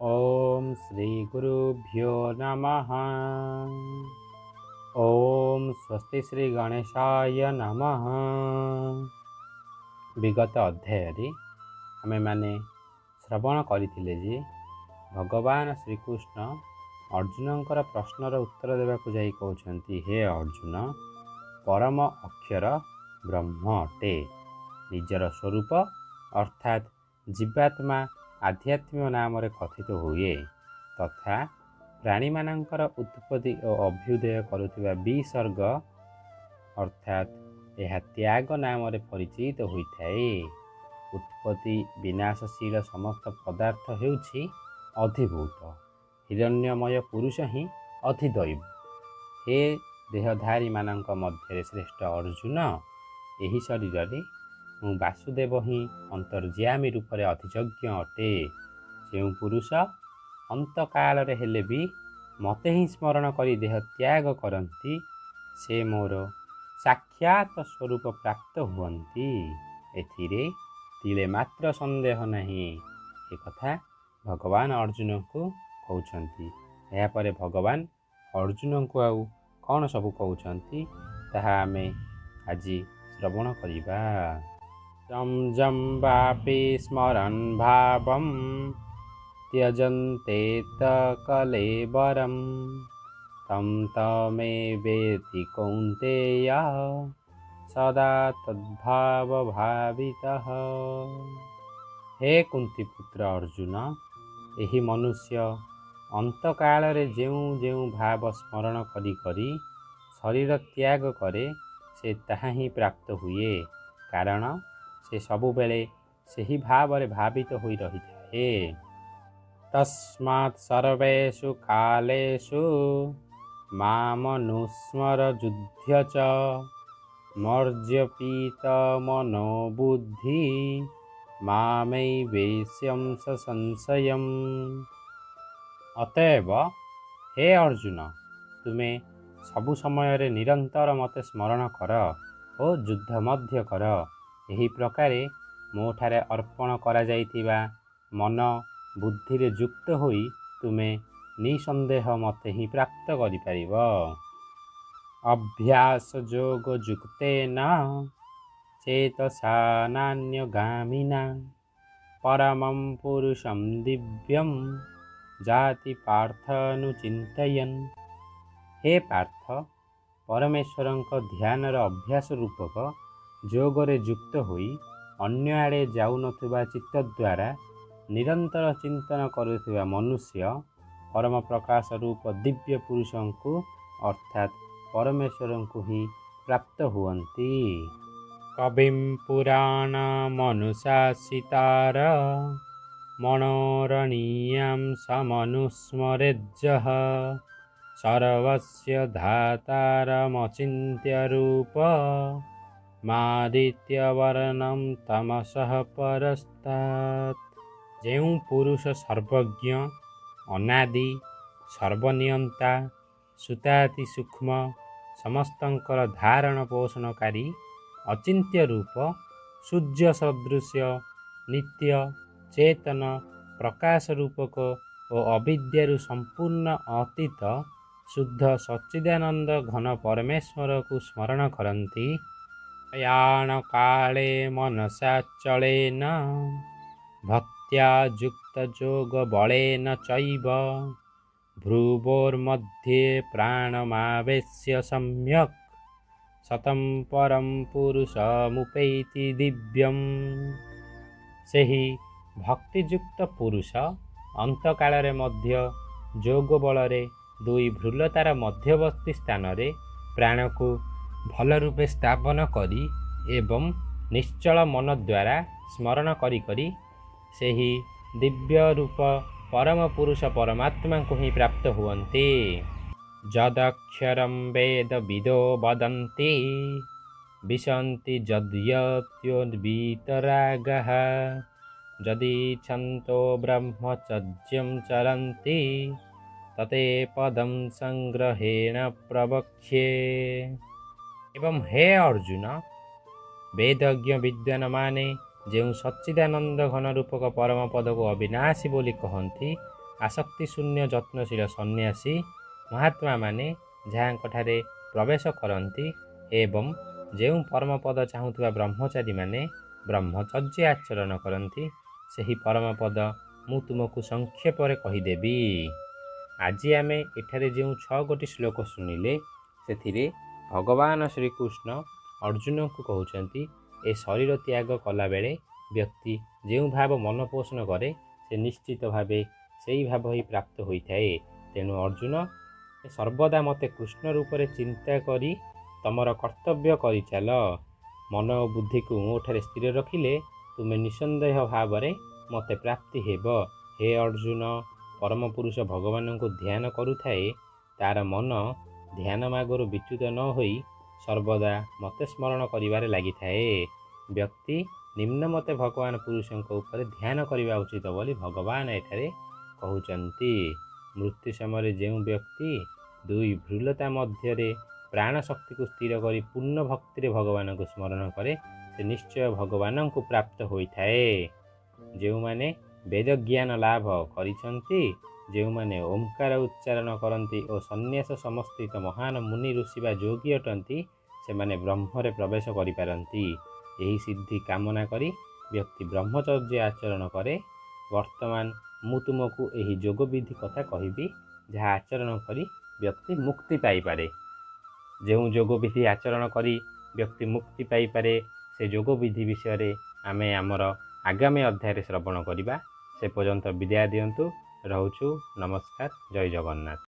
ଓମ୍ ଶ୍ରୀ ଗୁରୁଭ୍ୟୋ ନମଃ। ଓମ୍ ସ୍ୱସ୍ତି ଶ୍ରୀ ଗଣେଶାୟ ନମଃ। ବିଗତ ଅଧ୍ୟାୟରେ ଆମେମାନେ ଶ୍ରବଣ କରିଥିଲେ ଯେ ଭଗବାନ ଶ୍ରୀକୃଷ୍ଣ ଅର୍ଜୁନଙ୍କର ପ୍ରଶ୍ନର ଉତ୍ତର ଦେବାକୁ ଯାଇ କହୁଛନ୍ତି, ହେ ଅର୍ଜୁନ, ପରମ ଅକ୍ଷର ବ୍ରହ୍ମ ଅଟେ। ନିଜର ସ୍ୱରୂପ ଅର୍ଥାତ୍ ଜୀବାତ୍ମା ଆଧ୍ୟାତ୍ମ୍ୟ ନାମରେ କଥିତ ହୁଏ ତଥା ପ୍ରାଣୀମାନଙ୍କର ଉତ୍ପତ୍ତି ଓ ଅଭ୍ୟୁଦୟ କରୁଥିବା ବିସର୍ଗ ଅର୍ଥାତ୍ ଏହା ତ୍ୟାଗ ନାମରେ ପରିଚିତ ହୋଇଥାଏ। ଉତ୍ପତ୍ତି ବିନାଶଶୀଳ ସମସ୍ତ ପଦାର୍ଥ ହେଉଛି ଅଧିଭୂତ। ହିରଣ୍ୟମୟ ପୁରୁଷ ହିଁ ଅଧିଦୈବ। ହେ ଦେହଧାରୀମାନଙ୍କ ମଧ୍ୟରେ ଶ୍ରେଷ୍ଠ ଅର୍ଜୁନ, ଏହି ଶରୀରରେ ମୁଁ ବାସୁଦେବ ହିଁ ଅନ୍ତର୍ଯ୍ୟାମୀ ରୂପରେ ଅଧିଯଜ୍ଞ ଅଟେ। ଯେଉଁ ପୁରୁଷ ଅନ୍ତକାଳରେ ହେଲେ ବି ମୋତେ ହିଁ ସ୍ମରଣ କରି ଦେହ ତ୍ୟାଗ କରନ୍ତି, ସେ ମୋର ସାକ୍ଷାତ ସ୍ୱରୂପ ପ୍ରାପ୍ତ ହୁଅନ୍ତି, ଏଥିରେ ତିଳେ ମାତ୍ର ସନ୍ଦେହ ନାହିଁ। ଏକଥା ଭଗବାନ ଅର୍ଜୁନଙ୍କୁ କହୁଛନ୍ତି। ଏହାପରେ ଭଗବାନ ଅର୍ଜୁନଙ୍କୁ ଆଉ କ'ଣ ସବୁ କହୁଛନ୍ତି, ତାହା ଆମେ ଆଜି ଶ୍ରବଣ କରିବା। ଯಂ ଯಂ ବାପି ସ୍ମରନ୍ ଭାବಂ ତ୍ୟଜନ୍ତେ କଲେବରಂ ତಂ ତମେବେତି କୌନ୍ତେୟ ସଦା ତଦ୍ଭାବଭାବିତଃ। ହେ କୁନ୍ତୀପୁତ୍ର ଅର୍ଜୁନ, ଏହି ମନୁଷ୍ୟ ଅନ୍ତକାଳରେ ଯେଉଁ ଯେଉଁ ଭାବ ସ୍ମରଣ କରି କରି ଶରୀର ତ୍ୟାଗ କରେ, ସେ ତାହା ହିଁ ପ୍ରାପ୍ତ ହୁଏ, କାରଣ ସେ ସବୁବେଳେ ସେହି ଭାବରେ ଭାବିତ ହୋଇ ରହିଥାଏ। ତସ୍ମାତ୍ ସର୍ବେଷୁ କାଲେଷୁ ମାମନୁସ୍ମର ଯୁଧ୍ୟ ଚ ମର୍ଜ୍ୟପୀତ ମନୋବୁଦ୍ଧି ମାମୈବେଶ୍ୟଂ ସଂଶୟମ୍। ଅତଏବ ହେ ଅର୍ଜୁନ, ତୁମେ ସବୁ ସମୟରେ ନିରନ୍ତର ମୋତେ ସ୍ମରଣ କର ଓ ଯୁଦ୍ଧ ମଧ୍ୟ କର। ଏହି ପ୍ରକାରେ ମୋଠାରେ ଅର୍ପଣ କରାଯାଇଥିବା ମନ ବୁଦ୍ଧିରେ ଯୁକ୍ତ ହୋଇ ତୁମେ ନିଃସନ୍ଦେହ ମୋତେ ହିଁ ପ୍ରାପ୍ତ କରିପାରିବ। ଅଭ୍ୟାସ ଯୋଗ ଯୁକ୍ତେନ ଚେତସା ନାନ୍ୟଗାମିନା ପରମं ପୁରୁଷं ଦିବ୍ୟಂ ଜାତି ପାର୍ଥନୁଚିନ୍ତୟନ୍। ହେ ପାର୍ଥ, ପରମେଶ୍ୱରଙ୍କ ଧ୍ୟାନର ଅଭ୍ୟାସ ରୂପକ ଯୋଗରେ ଯୁକ୍ତ ହୋଇ ଅନ୍ୟ ଆଡ଼େ ଯାଉନଥିବା ଚିତ୍ତ ଦ୍ୱାରା ନିରନ୍ତର ଚିନ୍ତନ କରୁଥିବା ମନୁଷ୍ୟ ପରମ ପ୍ରକାଶ ରୂପ ଦିବ୍ୟ ପୁରୁଷଙ୍କୁ ଅର୍ଥାତ୍ ପରମେଶ୍ୱରଙ୍କୁ ହିଁ ପ୍ରାପ୍ତ ହୁଅନ୍ତି। କବିಂ ପୁରାଣ ମନୁଶାସିତାର ମନୋରଣୀୟାಂ ସମନୁସ୍ମରେଜ୍ଜଃ ସର୍ବସ୍ୟ ଧାତାରମଚିନ୍ତ୍ୟ ରୂପ ମାଦିତ୍ୟବର୍ଣ୍ଣಂ ତମସଃ ପରସ୍ତାତ୍। ଯେଉଁ ପୁରୁଷ ସର୍ବଜ୍ଞ, ଅନାଦି, ସର୍ବନିୟନ୍ତା, ସୁତାତି ସୂକ୍ଷ୍ମ, ସମସ୍ତଙ୍କର ଧାରଣ ପୋଷଣକାରୀ, ଅଚିନ୍ତ୍ୟ ରୂପ, ସୂର୍ଯ୍ୟ ସଦୃଶ୍ୟ, ନିତ୍ୟ ଚେତନ, ପ୍ରକାଶ ରୂପକ ଓ ଅବିଦ୍ୟାରୁ ସମ୍ପୂର୍ଣ୍ଣ ଅତୀତ ଶୁଦ୍ଧ ସଚ୍ଚିଦାନନ୍ଦ ଘନ ପରମେଶ୍ୱରକୁ ସ୍ମରଣ କରନ୍ତି, ପ୍ରୟାଣ କାଳେ ମନସା ଚଳେନ ଭକ୍ତ୍ୟା ଯୁକ୍ତ ଯୋଗ ବଳେନ ଚୈବ ଭ୍ରୁବୋର୍मध्ये ପ୍ରାଣମାବେଶ୍ୟ ସମ୍ୟକ୍ ସତಂ ପରಂ ପୁରୁଷମୁପୈତି ଦିବ୍ୟମ୍। ସେହି ଭକ୍ତିଯୁକ୍ତ ପୁରୁଷ ଅନ୍ତକାଳରେ ମଧ୍ୟ ଯୋଗ ବଳରେ ଦୁଇ ଭ୍ରୂଲତାର ମଧ୍ୟବର୍ତ୍ତୀ ସ୍ଥାନରେ ପ୍ରାଣକୁ ଭଲ ରୂପେ ସ୍ଥାପନ କରି ଏବଂ ନିଶ୍ଚଳ ମନ ଦ୍ୱାରା ସ୍ମରଣ କରି କରି ସେହି ଦିବ୍ୟ ରୂପ ପରମ ପୁରୁଷ ପରମାତ୍ମାଙ୍କୁ ହିଁ ପ୍ରାପ୍ତ ହୁଅନ୍ତି। ଯଦକ୍ଷରಂ ବେଦ ବିଦୋ ବଦନ୍ତି ବିଶନ୍ତି ଯଦ୍ୟତ୍ୟୋଦ୍ବିତରାଗः ଯଦିଚ୍ଛନ୍तो ବ୍ରହ୍ମଚର୍ଯ୍ୟं ଚରନ୍ତି ତତେ ପଦಂ ସଂଗ୍ରହେଣ ପ୍ରବକ୍ଷ୍ୟେ। ଏବଂ ହେ ଅର୍ଜୁନ, ବେଦଜ୍ଞ ବିଦ୍ୱାନମାନେ ଯେଉଁ ସଚ୍ଚିଦାନନ୍ଦ ଘନ ରୂପକ ପରମ ପଦକୁ ଅବିନାଶୀ ବୋଲି କହନ୍ତି ଆସକ୍ତି ଶୂନ୍ୟ ଯତ୍ନଶୀଳ ସନ୍ନ୍ୟାସୀ ମହାତ୍ମାମାନେ ଯାହାଙ୍କଠାରେ ପ୍ରବେଶ କରନ୍ତି ଏବଂ ଯେଉଁ ପରମପଦ ଚାହୁଁଥିବା ବ୍ରହ୍ମଚାରୀମାନେ ବ୍ରହ୍ମଚର୍ଯ୍ୟ ଆଚରଣ କରନ୍ତି, ସେହି ପରମପଦ ମୁଁ ତୁମକୁ ସଂକ୍ଷେପରେ କହିଦେବି। ଆଜି ଆମେ ଏଠାରେ ଯେଉଁ 6 ଗୋଟି ଶ୍ଲୋକ ଶୁଣିଲେ, ସେଥିରେ ଭଗବାନ ଶ୍ରୀକୃଷ୍ଣ ଅର୍ଜୁନଙ୍କୁ କହୁଛନ୍ତି, ଏ ଶରୀର ତ୍ୟାଗ କଲାବେଳେ ବ୍ୟକ୍ତି ଯେଉଁ ଭାବ ମନ ପୋଷଣ କରେ, ସେ ନିଶ୍ଚିତ ଭାବେ ସେଇ ଭାବ ହିଁ ପ୍ରାପ୍ତ ହୋଇଥାଏ। ତେଣୁ ଅର୍ଜୁନ, ସର୍ବଦା ମୋତେ କୃଷ୍ଣ ରୂପରେ ଚିନ୍ତା କରି ତମର କର୍ତ୍ତବ୍ୟ କରିଚାଲ। ମନ ଓ ବୁଦ୍ଧିକୁ ମୋଠାରେ ସ୍ଥିର ରଖିଲେ ତୁମେ ନିଃସନ୍ଦେହ ଭାବରେ ମୋତେ ପ୍ରାପ୍ତି ହେବ। ହେ ଅର୍ଜୁନ, ପରମ ପୁରୁଷ ଭଗବାନଙ୍କୁ ଧ୍ୟାନ କରୁଥାଏ, ତାର ମନ ଧ୍ୟାନ ମାର୍ଗରୁ ବିଚ୍ୟୁତ ନ ହୋଇ ସର୍ବଦା ମୋତେ ସ୍ମରଣ କରିବାରେ ଲାଗିଥାଏ। ବ୍ୟକ୍ତି ନିମ୍ନମତେ ଭଗବାନ ପୁରୁଷଙ୍କ ଉପରେ ଧ୍ୟାନ କରିବା ଉଚିତ ବୋଲି ଭଗବାନ ଏଠାରେ କହୁଛନ୍ତି। ମୃତ୍ୟୁ ସମୟରେ ଯେଉଁ ବ୍ୟକ୍ତି ଦୁଇ ଭ୍ରୂଲତା ମଧ୍ୟରେ ପ୍ରାଣ ଶକ୍ତିକୁ ସ୍ଥିର କରି ପୂର୍ଣ୍ଣ ଭକ୍ତିରେ ଭଗବାନଙ୍କୁ ସ୍ମରଣ କରେ, ସେ ନିଶ୍ଚୟ ଭଗବାନଙ୍କୁ ପ୍ରାପ୍ତ ହୋଇଥାଏ। ଯେଉଁମାନେ ବେଦଜ୍ଞାନ ଲାଭ କରିଛନ୍ତି, ଯେଉଁମାନେ ଓମ୍କାର ଉଚ୍ଚାରଣ କରନ୍ତି ଓ ସନ୍ନ୍ୟାସ ସମସ୍ଥିତ ମହାନ ମୁନି ଋଷି ବା ଯୋଗୀ ଅଟନ୍ତି, ସେମାନେ ବ୍ରହ୍ମରେ ପ୍ରବେଶ କରିପାରନ୍ତି। ଏହି ସିଦ୍ଧି କାମନା କରି ବ୍ୟକ୍ତି ବ୍ରହ୍ମଚର୍ଯ୍ୟ ଆଚରଣ କରେ। ବର୍ତ୍ତମାନ ମୁଁ ତୁମକୁ ଏହି ଯୋଗବିଧି କଥା କହିବି, ଯାହା ଆଚରଣ କରି ବ୍ୟକ୍ତି ମୁକ୍ତି ପାଇପାରେ। ଯେଉଁ ଯୋଗବିଧି ଆଚରଣ କରି ବ୍ୟକ୍ତି ମୁକ୍ତି ପାଇପାରେ, ସେ ଯୋଗବିଧି ବିଷୟରେ ଆମେ ଆମର ଆଗାମୀ ଅଧ୍ୟାୟରେ ଶ୍ରବଣ କରିବା। ସେ ପର୍ଯ୍ୟନ୍ତ ବିଦାୟ ଦିଅନ୍ତୁ, ରହୁଛୁ, ନମସ୍କାର, ଜୟ ଜଗନ୍ନାଥ।